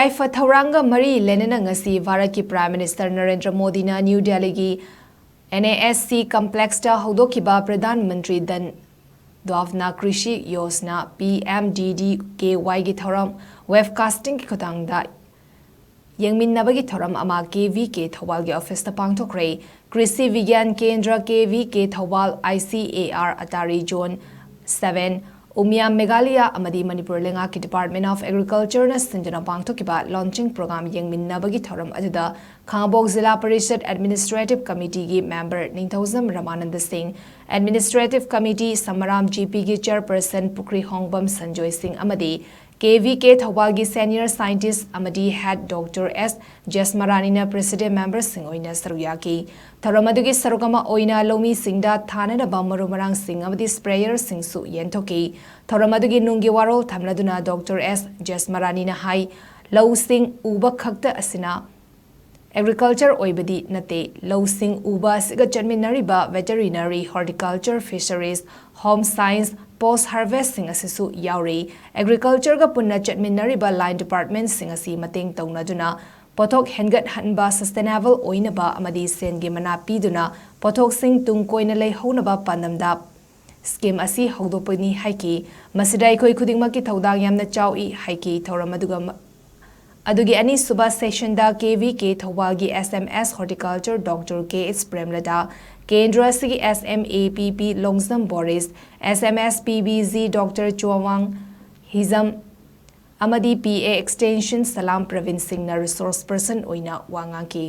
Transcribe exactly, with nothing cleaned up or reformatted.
ꯌꯥꯏꯐ ꯊꯧꯔꯥꯡꯒ ꯃꯔꯤ ꯂꯩꯅꯅ ꯉꯁꯤ ꯚꯥꯔꯠꯀꯤ Prime Minister ꯅꯔꯦꯟꯗ꯭ꯔ ꯃꯣꯗꯤꯅ ꯅ꯭ꯌꯨ ꯗꯦꯜꯂꯤꯒꯤ NASC complexꯇ ꯍꯧꯗꯣꯛꯈꯤꯕ ꯄ꯭ꯔꯙꯥꯟ ꯃꯟꯇ꯭ꯔꯤ ꯙꯟ ꯗ꯭ꯋꯥꯚꯅ ꯀ꯭ꯔꯤꯁꯤ ꯌꯣꯖꯅꯥ, PMDDKYꯒꯤ ꯊꯧꯔꯝ webcastingꯒꯤ ꯈꯨꯊꯥꯡꯗ ꯌꯦꯡꯃꯤꯟꯅꯕꯒꯤ ꯊꯧꯔꯝ ꯑꯃ KVK ꯊꯧꯕꯥꯜꯒꯤ officeꯇ ꯄꯥꯡꯊꯣꯛꯈ꯭ꯔꯦ꯫ ꯀ꯭ꯔꯤꯁꯤ ꯕꯤꯒ꯭ꯌꯥꯟ ꯀꯦꯟꯗ꯭ꯔ, KVK Thoubal, ICAR ꯑꯇꯥꯔꯤ Zone seven, ꯎꯃꯤꯌꯥꯝ Meghalaya ꯑꯃꯗꯤ ꯃꯅꯤꯄꯨꯔ ꯂꯩꯉꯥꯛꯀꯤ Department of Agricultureꯅ ꯁꯤꯟꯗꯨꯅ ꯄꯥꯡꯊꯣꯛꯈꯤꯕ launching program ꯌꯦꯡꯃꯤꯟꯅꯕꯒꯤ ꯊꯧꯔꯝ ꯑꯗꯨꯗ ꯈꯥꯉꯕꯣꯛ ꯖꯤꯂꯥ ꯄꯔꯤꯁꯗ Administrative Committeeꯒꯤ member ꯅꯤꯡꯊꯧꯖꯝ ꯔꯃꯥꯅꯟꯗ ꯁꯤꯡ, Administrative Committee ꯁꯃꯔꯥꯝ GPꯒꯤ chairperson ꯄꯨꯈ꯭ꯔꯤꯍꯣꯡꯕꯝ ꯁꯟꯖꯣꯏ ꯁꯤꯡ ꯑꯃꯗꯤ KVK ꯊꯧꯕꯥꯜꯒꯤ senior scientist ꯑꯃꯗꯤ head Doctor S ꯖꯁꯃꯔꯥꯅꯤꯅ president memberꯁꯤꯡ ꯑꯣꯏꯅ ꯁꯔꯨꯛ ꯌꯥꯈꯤ꯫ ꯊꯧꯔꯝ ꯑꯗꯨꯒꯤ ꯁꯔꯨꯛ ꯑꯃ ꯑꯣꯏꯅ ꯂꯧꯃꯤꯁꯤꯡꯗ ꯊꯥꯅꯅꯕ ꯃꯔꯨ ꯃꯔꯥꯡꯁꯤꯡ ꯑꯃꯗꯤ sprayerꯁꯤꯡꯁꯨ ꯌꯦꯟꯊꯣꯛꯈꯤ꯫ ꯊꯧꯔꯝ ꯑꯗꯨꯒꯤ ꯅꯨꯡꯒꯤ ꯋꯥꯔꯣꯜ ꯊꯝꯂꯗꯨꯅ Doctor S ꯖꯁꯃꯔꯥꯅꯤꯅ ꯍꯥꯏ, ꯂꯧꯁꯤꯡ ꯎꯕ ꯈꯛꯇ ꯑꯁꯤꯅ agriculture ꯑꯣꯏꯕꯗꯤ ꯅꯠꯇꯦ꯫ ꯂꯧꯁꯤꯡ ꯎꯕ ꯑꯁꯤꯒ ꯆꯠꯃꯤꯟꯅꯔꯤꯕ veterinary, horticulture, fisheries, home science, post harvestꯁꯤꯡ ꯑꯁꯤꯁꯨ ꯌꯥꯎꯔꯤ꯫ Agricultureꯒ ꯄꯨꯟꯅ ꯆꯠꯃꯤꯟꯅꯔꯤꯕ line departmentꯁꯤꯡ ꯑꯁꯤ ꯃꯇꯦꯡ ꯇꯧꯅꯗꯨꯅ ꯄꯣꯠꯊꯣꯛ ꯍꯦꯟꯒꯠꯍꯟꯕ, sustainable ꯑꯣꯏꯅꯕ ꯑꯃꯗꯤ ꯁꯦꯟꯒꯤ ꯃꯅꯥ ꯄꯤꯗꯨꯅ ꯄꯣꯠꯊꯣꯛꯁꯤꯡ ꯇꯨꯡ ꯀꯣꯏꯅ ꯂꯩꯍꯧꯅꯕ ꯄꯥꯟꯗꯝꯗ scheme ꯑꯁꯤ ꯍꯧꯗꯣꯛꯄꯅꯤ ꯍꯥꯏꯈꯤ꯫ ꯃꯁꯤꯗ ꯑꯩꯈꯣꯏ ꯈꯨꯗꯤꯡꯃꯛꯀꯤ ꯊꯧꯗꯥꯡ ꯌꯥꯝꯅ ꯆꯥꯎꯏ ꯍꯥꯏꯈꯤ꯫ ꯊꯧꯔꯝ ꯑꯗꯨꯒ ꯃ-, ꯑꯗꯨꯒꯤ ꯑꯅꯤꯁꯨꯕ sessionꯗ KVK ꯊꯧꯕꯥꯜꯒꯤ SMS horticulture Doctor K H ꯄ꯭ꯔꯦꯝꯂꯇꯥ, ꯀꯦꯟꯗ꯭ꯔ ꯑꯁꯤꯒꯤ SMAPP ꯂꯣꯡꯖꯝ ꯕꯣꯔꯤꯁ, SMSPBG Doctor ꯆꯨꯋꯥꯋꯥꯡ ꯍꯤꯖꯝ ꯑꯃꯗꯤ PA extension ꯁꯂꯥꯝ ꯄ꯭ꯔꯕꯤꯟ ꯁꯤꯡꯅ resource person ꯑꯣꯏꯅ ꯋꯥ ꯉꯥꯡꯈꯤ꯫